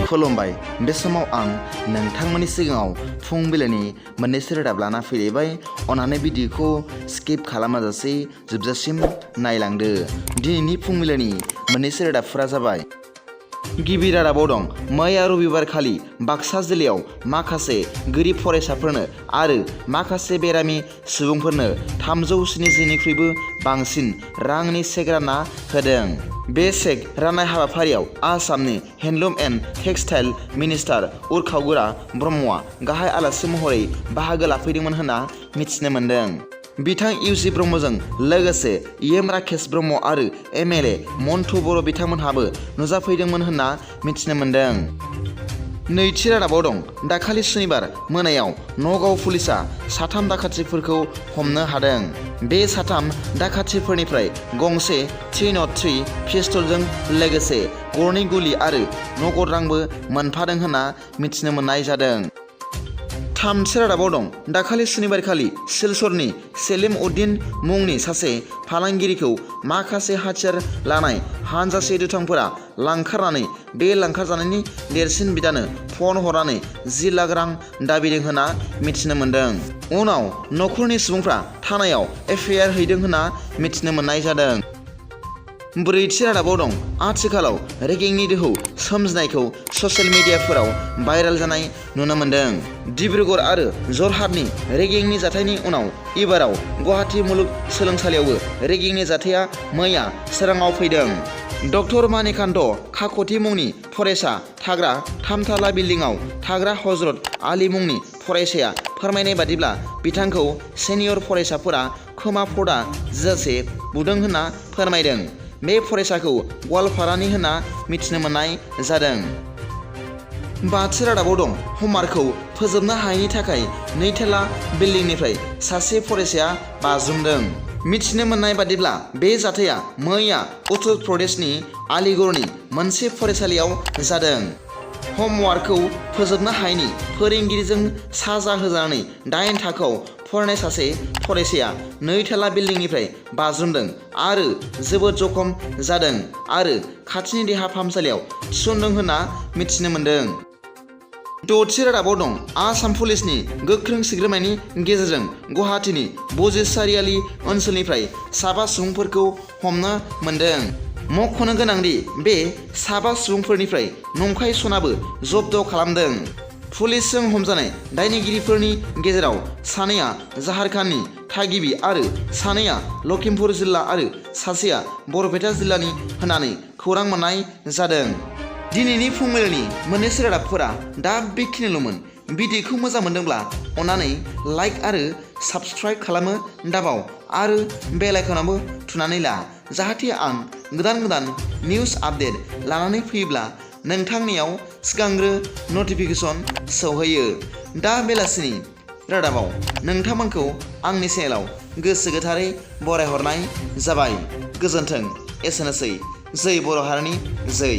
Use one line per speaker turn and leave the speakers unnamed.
खुलुमबाय। बे समाव आं नोंथांमोननि सिगाङाव फुंबिलिनि मोननैसो रादाब लाना फैलायबाय। अन्नानै भिडिअखौ स्किप खालामाजासे जोबजासिम नायलांदो। दिनैनि फुंबिलिनि मोननैसो रादाबफोरा जाबाय। गिबि रादाबाव दं मैया रबिबारखालि बाक्सा जिल्लायाव माखासे गोरिब फरायसाफोरनो आरो माखासे बेरामि सुबुंफोरनो 370निख्रुइबो बांसिन रांनि चेक रानना होदों। बे चेक राननाय हाबाफारियाव आसामनि handloom and textile minister khourang ब्रह्मआ गाहाय आलासि महरै बाहागो लाफैदोंमोन होनना मिथिनो मोन्दों। बिथां इउसि ब्रह्मजों लोगोसे एम राकेश ब्रह्म आरो MLA मन्टु बर' बिथांमोनहाबो नुजाफैदोंमोन होनना मिथिनो मोन्दों। नैथि रादाबाव दं दाखालि सुनिबार मोनायाव नगाव पुलिसआ 3 दाखाथिफोरखौ हमनो हादों। बे 3 दाखाथिफोरनिफ्राय गंसे 303 पिस्तलजों लोगोसे गरनै गुलि आरो नगद रांबो मोनफादों होनना मिथिनो मोननाय जादों। थामथि रादाबाव दं दाखालि सुनिबारखालि सिलचरनि सेलिम उद्दिन मुंनि सासे फालांगिरिखौ माखासे हाथियार लानाय हानजासे दुथांफोरा लांखारनानै बे लांखारजानायनि देरसिन बिदानो फन हरनानै 10 लाख रां दाबिदों होनना मिथिनो मोन्दों। उनाव नखरनि सुबुंफ्रा थानायाव FIR हैदों होनना मिथिनो मोननाय जादों। ब्रैथि रादाबाव दं आथिखालाव रेगिंनि दोहौ सोमजिनायखौ ससियेल मिडियाफोराव भाइरेल जानाय नुनो मोन्दों। डिब्रुगड़ आरो जरहाटनि रेगिंनि जाथायनि उनाव एबाराव गुवाहाटी मुलुग सोलोंसालियावबो रेगिंनि जाथाया मैया सोराङाव फैदों। डक्टर मानिकान्त काकति मुंनि फरायसा थाग्रा 3 थाला बिल्डिंआव थाग्रा हजरत आली मुंनि फरायसाया फोरमायनाय बादिब्ला बिथांखौ सेनियर फरायसाफोरा खोमा फदा जिजासे बुदों होनना फोरमायदों। बे फरायसाखौ गवालपारानि होनना मिथिनो मोननाय जादों। बाथि रादाबाव दं हमवार्कखौ फोजोबनो हायैनि थाखाय 2 थाला बिल्डिंनिफ्राय सासे फरायसाया बाज्रुमदों। मिथिनो मोननाय बादिब्ला बे जाथाया मैया उत्तर प्रदेशनि आलिगड़नि मोनसे फरायसालियाव जादों। हमवार्कखौ फोजोबनो हायैनि फोरोंगिरिजों साजा होजानानै 8 थाखोआव फरायनाय सासे फरायसाया 2 थाला बिल्डिंनिफ्राय बाज्रुमदों आरो जोबोद जखम जादों आरो खाथिनि देहा फाहामसालियाव थिसनदों होनना मिथिनो मोन्दों। 6थि रादाबाव दं आसाम पुलिसनि गोख्रों सिग्रोमनायनि गेजेरजों गुवाहाटीनि बजिसारियाली ओनसोलनिफ्राय 7 सुबुंफोरखौ हमनो मोन्दों। मख'नो गोनांदि बे 7 सुबुंफोरनिफ्राय नंखाय सनाबो जब्द खालामदों। पुलिसजों हमजानाय दायनिगिरिफोरनि गेजेराव 2आ झारखन्डनि थागिबि आरो 2आ लखिमपुर जिल्ला आरो 1आ बरपेटा जिल्लानि होननानै खौरां मोननाय जादों। दिनैनि फुंबिलिनि मोननैसो रादाबफोरा दा बेखिनिल'मोन। भिडिअखौ मोजां मोनदोंब्ला अन्नानै लाइक आरो साबस्क्राइब खालामो दाबाव आरो बेल आइकनावबो थुनानै ला, जाहाथे आं गोदान निउस आपडेट लानानै फैयोब्ला नोंथांनियाव सिगांग्रो नटिफिकेसन सौहैयो। दा बेलासिनि रादाबाव नोंथांमोनखौ आंनि चेनेलाव गोसो गोथारै बरायहरनाय जाबाय। गोजोन्थों। एसेनोसै। जै बर' हारिनि जै।